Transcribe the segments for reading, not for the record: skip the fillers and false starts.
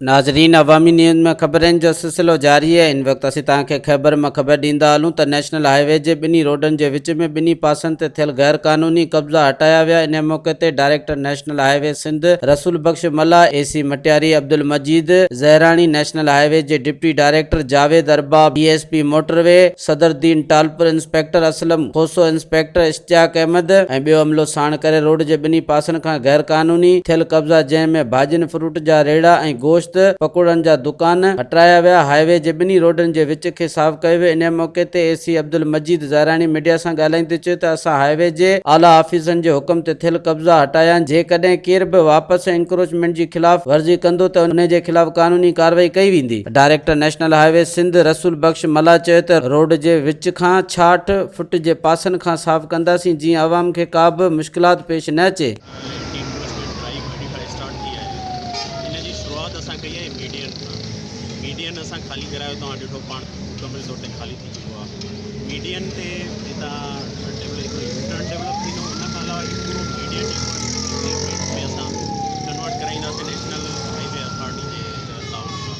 ناظرين عوامي نيوز ۾ خبرن جو سلسلو جاري آهي هن وقت اسين توهان کي خيبر مان خبر ڏيندا هلون ته نيشنل هاء وي جي ٻنهي روڊن جي وچ ۾ ٻنهي پاسن تي ٿيل غير قانوني قبضا هٽايا ويا انهي موقعي تي director national highway Sindh Rasool Bakhsh Mallah A C Matiari Abdul Majeed Zahrani national highway جي deputy director Javed Arbab D S P motorway Sadruddin Talpur inspector Aslam Khoso inspector Ishtiaq Ahmed ۽ ٻيو عملو ساڻ ڪري road جي ٻنهي پاسن کان غير قانوني ٿيل قبضا جنهن ۾ ڀاڄين فروٽ جا ريڙها ۽ گوشت پڪوڙن جا دڪان هٽرايا ويا هاء وي جي ٻنهي روڊن جي وچ کي صاف ڪيو ويو انهي موقعي تي اي سي عبدالمجيد زهراڻي ميڊيا سان ڳالهائيندي چيو ته اسان هاء وي جي اعليٰ آفيسرن جي حڪم تي ٿيل قبضا هٽايا آهن جيڪڏهن ڪير به واپس انڪروچمينٽ جي خلاف ورزي ڪندو ته انهي جي خلاف قانوني ڪارروائي ڪئي ويندي. Director national highway Sindh Rasool Bakhsh Mallah چيو ته روڊ جي وچ کان 66 فٽ جي پاسن کان صاف ڪنداسين جيئن عوام کي ڪا به مشڪلات پيش نه اچي. Anti encroachment drive verify start ٿي آهي ان جي شروعات اسان ڪئي آهي ميڊين کان ميڊين اسان خالي ڪرايو توهان ڏٺو پاڻ مڪمل طور تي خالي ٿي چڪو آهي ميڊين تي هتان ڊيولپ هڪڙو يو ٽرن ڊيولپ ٿيندو ان کان علاوه هي پورو ميڊين جيڪو آهي پيومينٽ ۾ اسان ڪنورٽ ڪرائينداسين نيشنل هاء وي اٿارٽي جي تعاون سان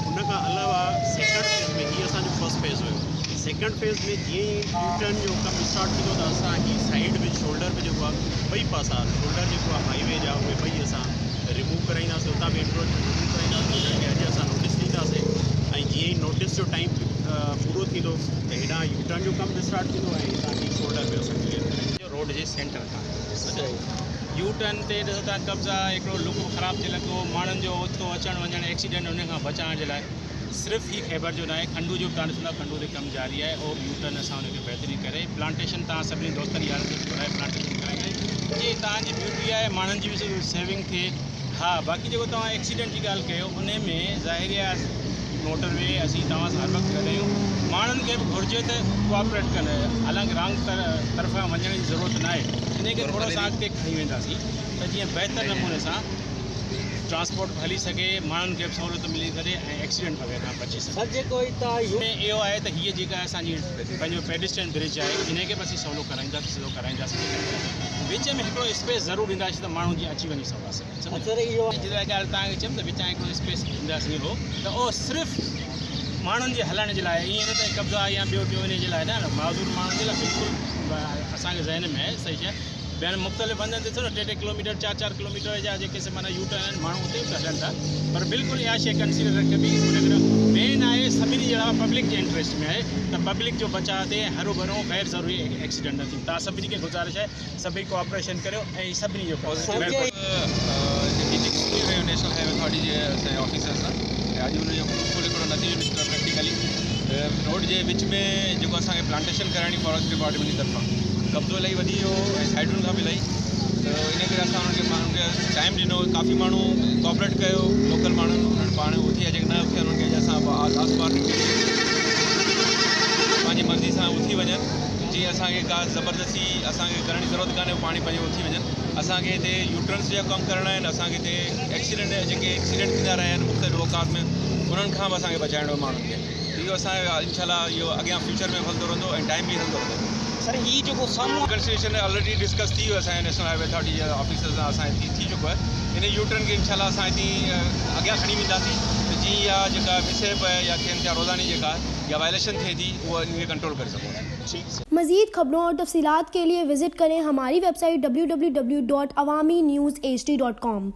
ان کان علاوه سيڪنڊ فيز ۾ هي اسان جو فرسٽ فيز هيو سيڪنڊ فيز ۾ جيئن ئي يو ٽرن جو ڪم اسٽارٽ ٿيندو ته اسان هي سائيڊ به شولڊر به جيڪو آهي ٻئي پاسا شولڊر جيڪو آهي هاء وي جا اهي ٻئي اسان ريموو ڪرائينداسين اتان به انڪروچمينٽ ريموو ڪرائينداسين انهن کي اڄ اسان نوٽيس ڏينداسين ۽ جيئن ئي نوٽيس جو ٽائيم پورو ٿيندو ته هيڏانهن يو ٽرن جو ڪم به اسٽارٽ ٿيندو ۽ هتان هي شولڊر به اسان ڪليئر ڪرائينداسين. روڊ جي سينٽر کان يو ٽرن تي ڏسو ٿا قبضا هڪڙو لڪ به خراب ٿي لڳو ماڻهن جو اوچتو اچڻ وڃڻ ايڪسيڊنٽ ان کان بچائڻ جي لاء صرف هي خيبر جو ناهي کنڊو جو به تان ڏسندا کنڊو تي ڪم جاري آهي اهو به يو ٽرن اسان ان کي بهترين ڪري پلانٽيشن تان سڀني دوستن يارن کي گهرائي پلانٽيشن ڪرائي ڪري جي تان جي بيوٽي آهي ماڻهن جي به سيونگ ٿئي ها باقي جيڪو توهان ايڪسيڊنٽ جي ڳالهه ڪيو ان ۾ ظاهري آهي موٽر وي اسين توهان سان هر وقت گڏ آهيون ماڻهن کي به گهرجي ته ڪوآپريٽ ڪن حالانڪ رانگ طرف وڃڻ جي ضرورت ناهي انهي کي ٿورو سو اڳتي کڻي وينداسين ته جيئن بهتر نموني سان ٽرانسپورٽ به هلي سگهي ماڻهن کي به سهولت ملي سگهي ۽ ايڪسيڊنٽ وغيره کان بچي سگهي. اهو آهي ته هيء جيڪا اسان جي پنهنجو پيڊسٽرين برج آهي انهي کي به اسين سولو ڪرائينداسين سڌو ڪرائينداسين وچ ۾ هڪڙو اسپيس ضرور ڏينداسين ته ماڻهو جيئن اچي وڃي سگهن. جي لاء ڳالهه توهان کي چيم ته وچان هڪڙو اسپيس ڏينداسين اهو ته اهو صرف ماڻهن جي هلڻ جي لاء ائين نه ته قبضا يا ٻيو ٽيون انهي جي لاء نه معذور ماڻهن جي لاء بلڪل اسان کي ذهن ۾ آهي صحيح شيء ٻين مختلف هنڌن تي ڏسو نه ٽي ٽي ڪلوميٽر چار چار ڪلوميٽر جا جيڪي سي معنيٰ يو ٽرن آهن ماڻهو اتي به هلن ٿا پر بلڪل اها شيء ڪنسيڊر رکبي ان ڪري مين آهي سڀني جي علاوه پبلڪ جي انٽريسٽ ۾ آهي ته پبلڪ جو بچاء ٿئي ۽ هروڀرو غير ضروري ايڪسيڊنٽ نه ٿين توهان سڀني کي گذارش آهي سڀئي ڪوآپريشن ڪريو ۽ سڀني جو ڪم جيڪي ميٽنگس ٿي رهيون نيشنل هاء وي اٿارٽي جي اسان جي آفيسر سان ۽ اڄ ان جو فروٽفل هڪڙو نتيجو نڪتو آهي پريڪٽيڪلي روڊ جي وچ ۾ جيڪو اسان کي پلانٽيشن ڪرائڻي فاريسٽ ڊپارٽمينٽ جي طرفان قبضو الاهي وڌي ويو هو ۽ سائيڊن کان به الاهي ته ان ڪري اسان انهن کي ماڻهن کي ٽائيم ڏنو ڪافي ماڻهو ڪوآپريٽ ڪيو لوڪل ماڻهن انهن پاڻ اٿي جيڪي نه اٿيا انهن کي اڄ اسان لاسٽ وارننگ ڏني پنهنجي مرضي سان اٿي وڃن جيئن اسان کي ڪا زبردستي اسان کي ڪرڻ جي ضرورت ڪانهي پاڻ ئي پنهنجو اٿي وڃن اسان کي هتي يوٽرنس جا ڪم ڪرڻا آهن اسان کي هتي ايڪسيڊنٽ جيڪي ايڪسيڊنٽ ٿيندا رهيا آهن مختلف اوقات ۾ انهن کان به اسان کي بچائڻو آهي ماڻهن کي اهو اسان انشاء الله اهو اڳيان فيوچر ۾ به هلندو رهندو ۽ ٽائيم به هلندو رهندو. سر هي جيڪو سامهون. ڪنسيڊريشن آلريڊي ڊسڪس ٿي ويو اسان جي نيشنل هاء وي اٿارٽي جي آفيسر سان اسان جي ٿي چڪو آهي ان يوٽرن کي انشاء الله اسان هتي اڳيان کڻي وينداسين ته جيئن اها جيڪا مس هيپ آهي يا ٿين ٿيا روزاني جيڪا يا وائليشن ٿئي ٿي اها ان کي ڪنٽرول ڪري سگهون اسين. مزيد خبرون اور تفصيلات کے لئے وزٽ ڪرين ھماري website W W W dot Awami news H D dot com.